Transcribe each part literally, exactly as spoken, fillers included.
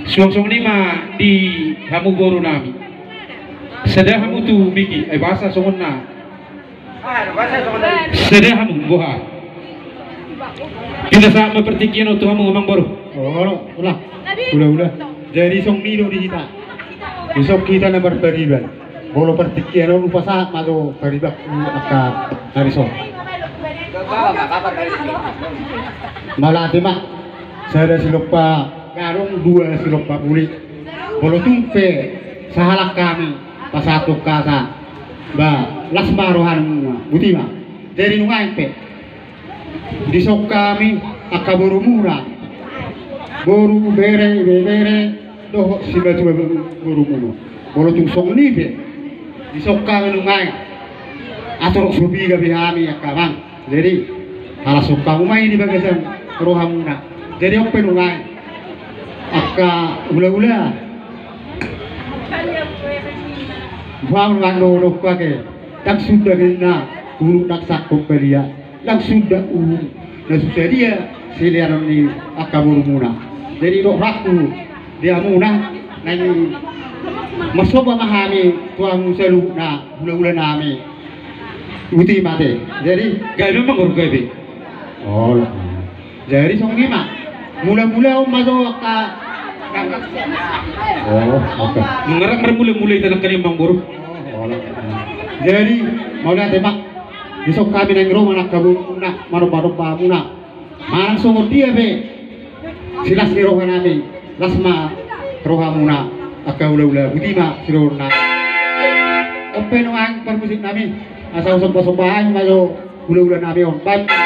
Suang songon i ma di hamu boru nami. Sada hamu tu miki, ai boasa songon na. Sada hamu boha. Kita sahat ma partingkian on tu hamu amang boru. Olo, olo. Ula, ula. Jadi songon i do di hita. Dison hita na marpariban. Molo partingkian on hupasahat ma jo paribanku angka na dison. Mauliate ma. Sada silompa gadong, dua silompa puli. Molo tung pe sahalak hami pasahathon hata, ba las ma rohamuna, botima. Jadi nuaeng pe dison hami angka borumuna, boru, bere, ibebere dohot simatua borumuna. Molo tung songon i pe dison hami nuaeng, ator so piga pe hami angka amang. Jadi halashon hamu ma i di bagasan rohamuna. Jadi on pe nuaeng angka ula-ula. Boha nuaeng dohononku ate, ndang suda ninna uhum ndang sangkot badia, ndang suda uhum na so sadia sileanon ni angka borumuna. Jadi dohononku di hamuna, naeng marsomba ma hami tu hamu saluhutna ula-ula nami. Botima ate. Jadi gabe ma boru, gabe. Olo. Jadi songon i ma. Mula-mula on ma jo angka. Oh, oke. Mangarap marmula-mula hita nangkaning amang boru. Olo. Jadi mauliate ma. Dison hami naeng ro ma nangkin borumuna, manomba-nomba hamuna. Manang songon dia pe silas ni roha nami, las ma rohamuna angka ula-ula, botima sidohononnami. On pe nuaeng parmusik nami, asa husomba-somba hami ma jo ula-ula nami on. Baen ma.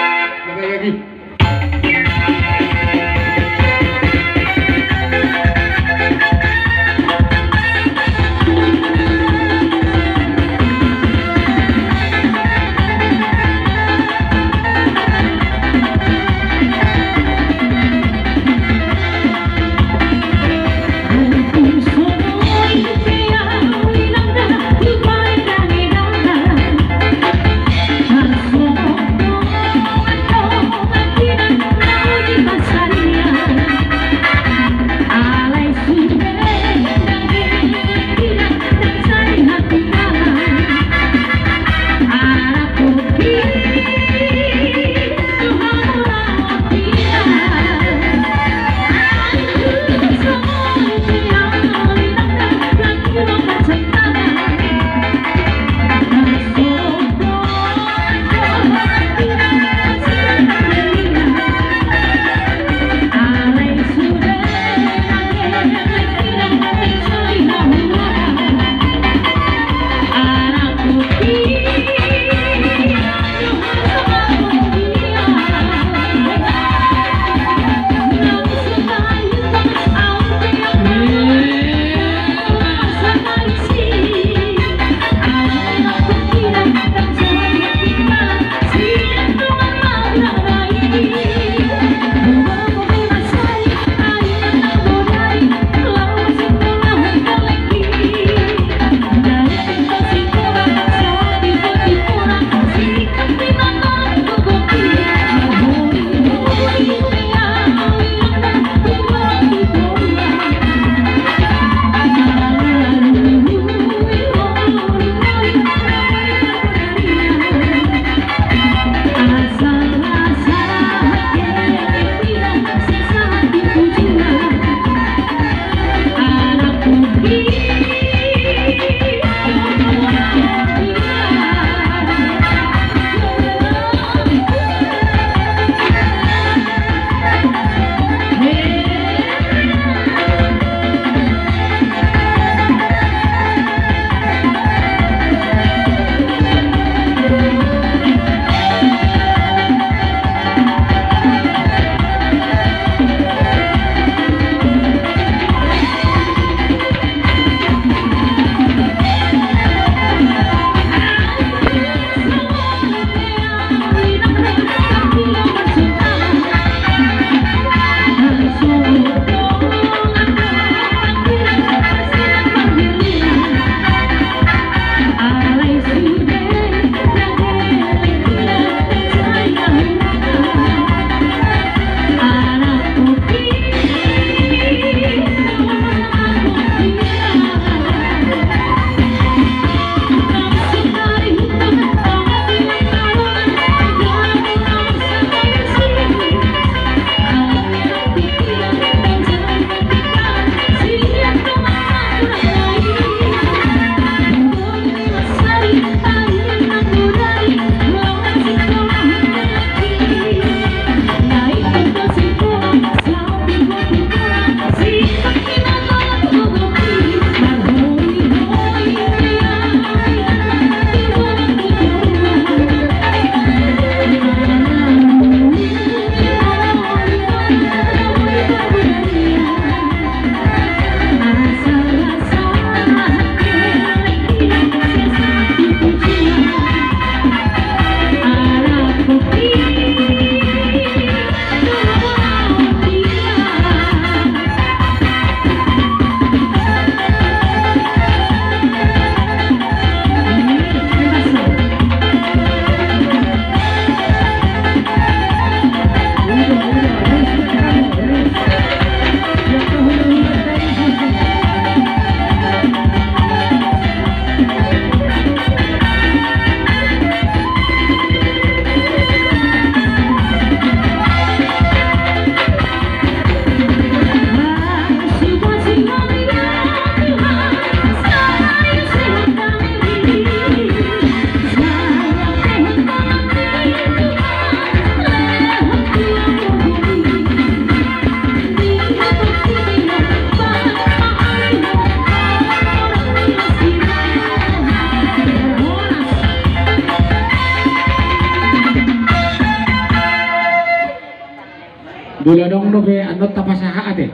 Be annon tapasahat ate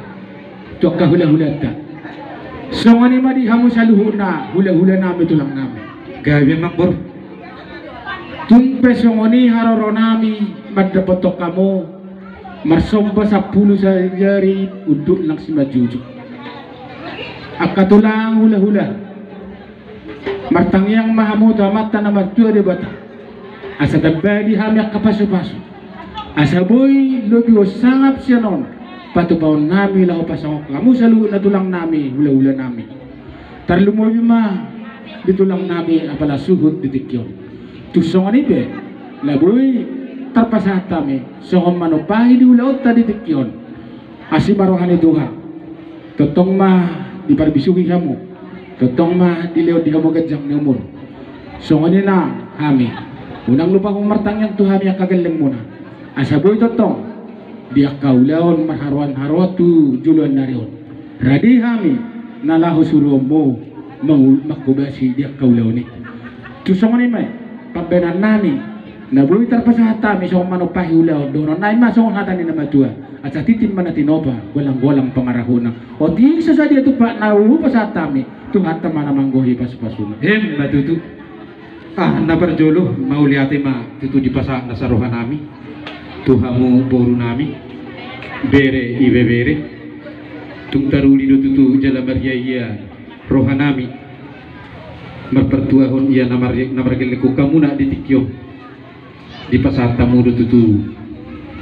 tu angka hulahulanta. Songon i ma di hamu saluhutna hulahula nami, tulang nami. Gabe, Amangboru. Tung pe songon i haroro nami mandapothon hamu, marsomba sampulu sajari unduk nang simanjujung. Angka tulang hulahula, martangiang ma hamu tu Amanta na martua Debata asa tamba di hami angka pasupasu, asa boi lobi sangap sian on patupaon nami laho pasangap hamu saluhutna tulang nami, hulahula nami. Tarlumobi ma di tulang nami apala suhut di tingki on. Tung songon i pe na boi tarpasahat hami songon manumpahi di ulaonta di tingki on. Asi ma roha ni Tuhan. Tongtong ma diparbisuhi hamu. Tongtong ma dilehon di hamu ganjang ni umur. Songon i nang hami, unang lupa hamu martangiang tu hami angka gellengmuna, asa boi tongtong di angka ulaon marharoan-haroan tu joloan ni ari on. Rade hami na laho suruonmu mangul-, manghobasi di angka ulaon i. Tung songon i ma i pambahenan nami na boi tarpasahat hami songon manumpahi ulaon, dohonon nami ma songon hata ni na matua: Asa tintin ma na tinopa, golang-golang pangarahutna. Otik so sadia tumpak na boi hupasahat hami, Tuhanta ma na manggohi pasupasuna. Emma tutu. Ah, na parjolo mauliate ma tutu dipasahat nasa roha nami tu hamu boru nami, bere ibebere. Tung taruli do tutu jala marhiahia roha nami marpartuahon ia na mar-, na margellengkon hamuna di tingki on. Dipasahat hamu do tutu,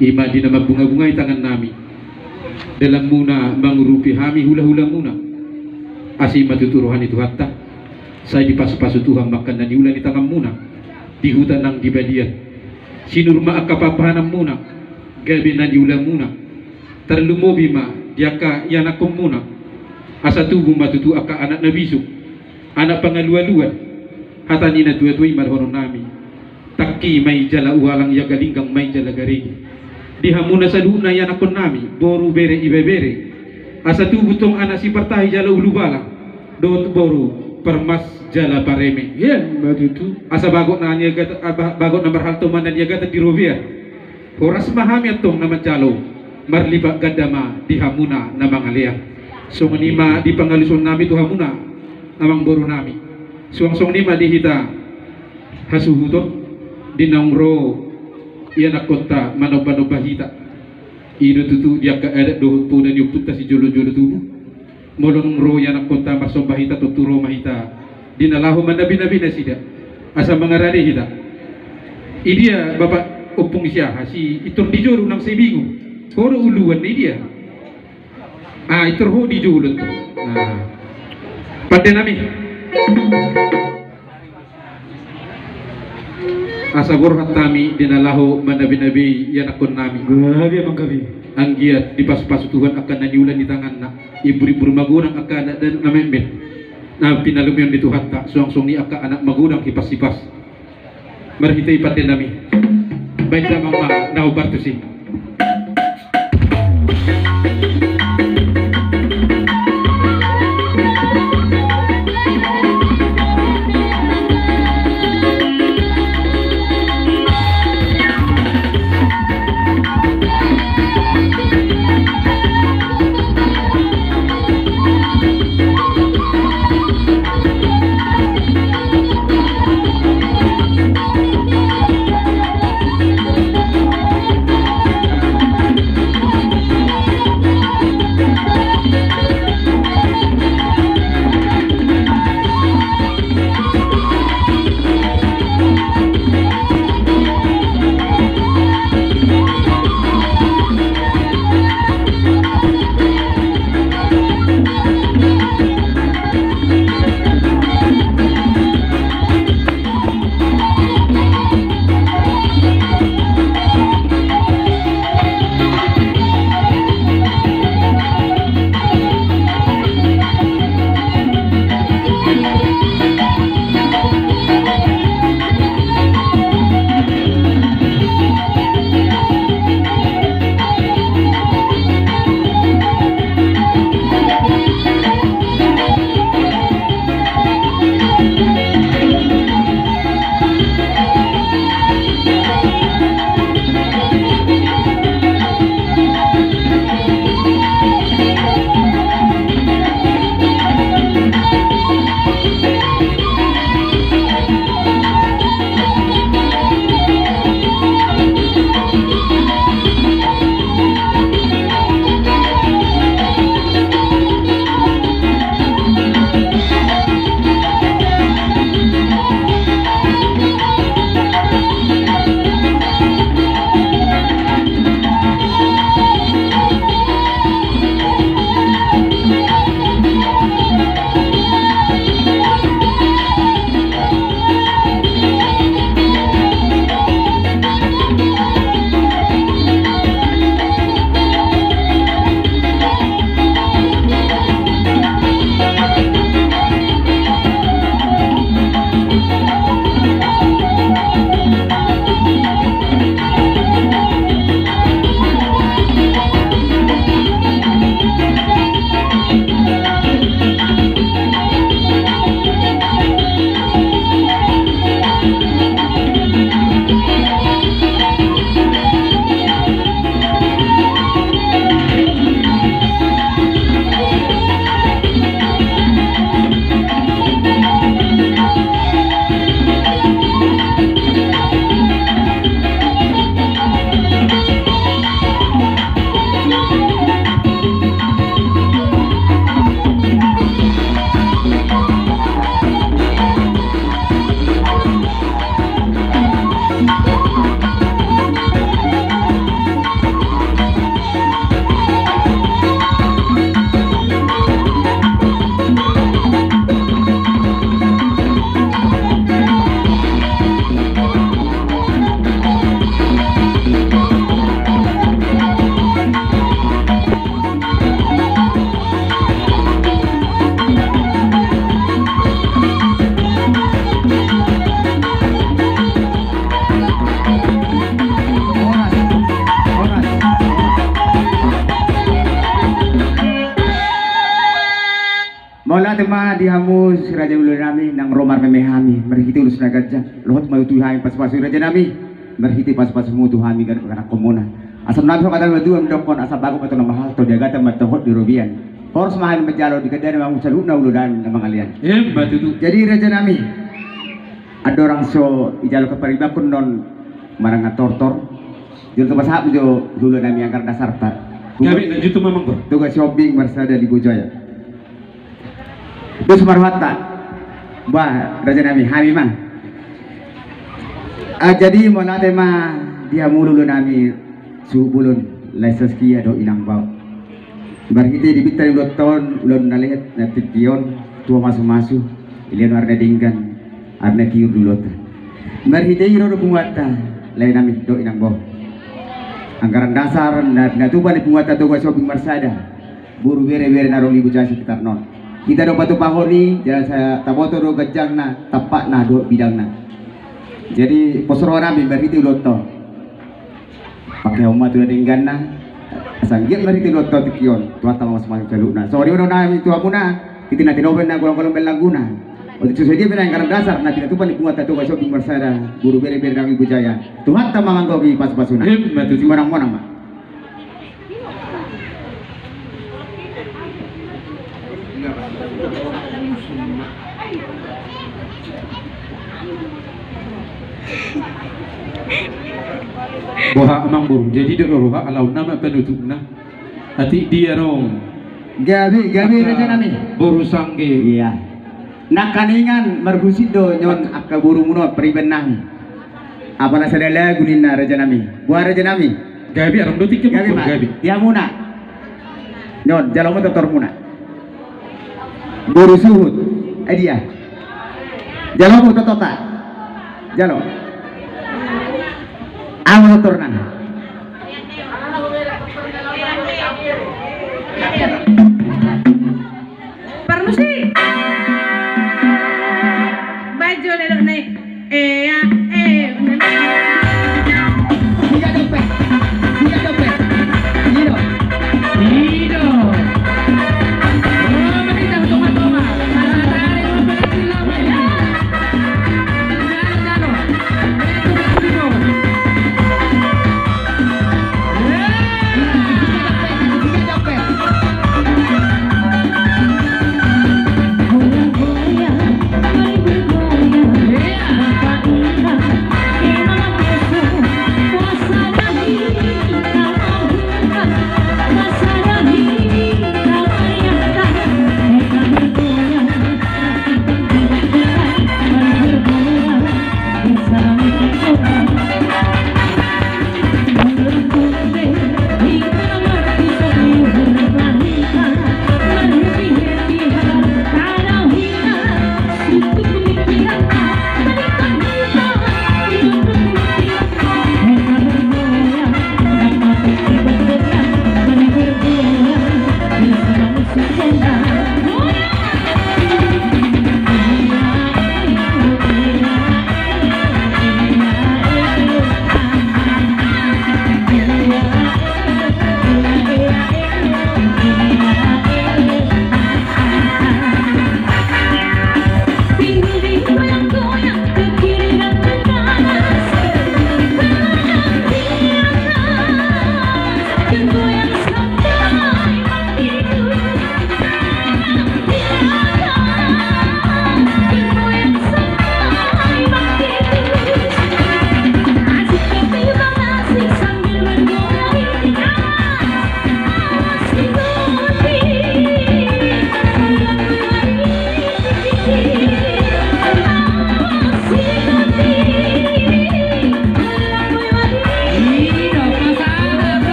i ma di na mambungabungai tangan nami, dalanmuna mangurupi hami hulahulamuna. Asi ma tutu roha ni Tuhanta. Sai dipasupasu Tuhan ma angka na niula ni tanganmuna di huta nang di balian. Sinur ma angka pahanpahananmuna, gabe na niulamuna. Tarlumobi ma di angka ianakkonmuna, asa tubu ma tutu angka anak na bisuk, anak pangalualuan. Hata ni na tuatua i ma dohonon nami: Tangki ma i jala ualang, ia galinggang ma i jala garege. Di hamuna saluhutna ianakkon nami, boru, bere, ibebere, asa tubu tong anak sipartahi jala ulubala dohot boru parmas jala pareme. Emma tutu. Asa bagot na niagatan, ah, ba-, bagot na marhalto ma na niagatan di robean. Horas ma hami antong na manjalo, marlipat ganda ma di hamuna na mangalean. Songon i ma di pangaluson nami tu hamuna, amangboru nami. Suang songon i ma di hita hasuhuton, di naung ro ianakkonta manombanomba hita. I do tutu di angka adat dohot poda ni ompunta sijolojolo tubu. Molo nunga ro ianakkonta marsomba hita, tontu ro ma hita di na laho manabinabi nasida asa mangarade hita. Idia bapak ompung, si aha, si Intor di jolo nang si Bingung? Ho do uluan, idia? Ah, Intor ho di jolo tu. Nah. Pande nami. Asa borhat hami di na laho manabinabi ianakkon nami. Gabe, amang, gabe. Anggiat dipasupasu Tuhan angka na niula ni tanganna. Imburimbur magodang angka anak dan na metmet. Na pinalumeon ni Tuhanta, suang songon i angka anak magodang hipashipas. Marhite i pande nami. Baen damang ma na hombar tusi. Mauliate ma di hamu si raja ni ulaon nami, nang ro marmeme hami marhite ulos na ganjang, lohot ma tu hami pasupasu raja nami, marhite pasupasumu tu hami ganup ianakkonmuna. Asa nami so kata na dua mandokkon, asa bagot ma tong na mahalto, diagatan ma tong hot di robean. Horas ma hami manjalo, digandani ma hamu saluhutna ulaon nami na mangalean. Emma tutu. Jadi raja nami, andorang so dijalo haparibankon on manang na tortor, jolo tu pasahat jo ulaon nami anggaran dasarta. Gabe, lanjut tu mamang, Bro. Toga Sihombing Marsada Limbujaya. Dos ma rohanta. Bah, raja nami, hami ma. Ah, jadi mauliate ma di hamu ulaon nami suhut bolon, lae Saskia dohot inang Bao. Marhite di pinta ni ulaonta on, ulaon na lehet na tingki on, tua masumasu, dilehon ari na denggan, ari na tiur di ulaonta. Marhite i ro do punguanta, lae nami dohot inang Bao. Anggaran dasar na, na tupa ni punguanta Toga Sihombing Marsada, boru, bere, bere na adong di Limbujaya sekitar on. Hita do patupahon i, jala sa taboto do ganjangna, tampakna dohot bidangna. Jadi pos roha nami marhite ulaonta on. Pangkeon ma tu na dengganna. Asa anggiat marhite ulaonta on tingki on, Tuhanta ma mamasu-masu saluhutna. Songon i ma dohonon nami tu hamuna, titi na tinopa ninna, golanggolang bahen langguna. Otik so sadia pe na anggaran dasar na pinatupa ni punguanta Toga Sihombing Marsada, boru, bere, bere na adong di Limbujaya, Tuhanta ma manggohi pasupasuna. Emma tutu. Simonang-monang ma. Boha amang boru, jadi do roha alauna ma panutupna. Atik dia ro. Gabe, gabe, raja nami. Boru sangge. Iya. Nangkaningan marhusip do nion angka borumuna on, pariban nami. Apa na sada lagu ninna, raja nami? Boha, raja nami? Gabe, adong do tingki. Gabe ma. Gabe. Di hamuna. Nion, jalo ma tortormuna. Boru suhut. Eh, dia. Jalo ma tortorta. Jalo. Aha ma tortorna? Parmusik. Bajo lelok nai. Ea, e. Tiga dope. Tiga dope. Ido. Ido.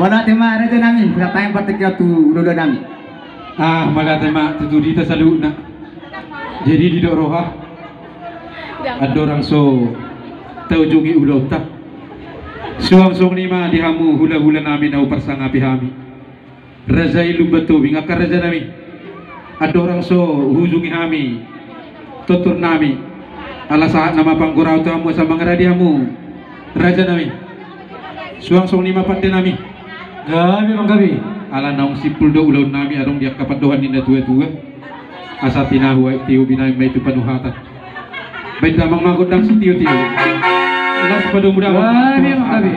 Mauliate ma raja nami, sahat hami partingkian tu ulaon nami. Ah, mauliate ma tutu di hita saluhutna. Jadi didok roha, andorang so taujungi ulaonta, suang songon i ma di hamu hulahula nami na huparsangapi hami, raja i Lumban Tobing, angka raja nami. Andorang so huujungi hami tortor nami, ala sahat nama panggoraon tu hamu asa mangaradi hamu, raja nami. Suang songon i ma pande nami. Gabe, Amang, gabe. Ala naung simpul do ulaon nami adong di angka pandohan ni natuatua. Asa tinahu aek tio, binahen ma i tu panuhatan. Baen damang ma gondang sitiotio. Las padomu damang. Gabe, Amang, gabe.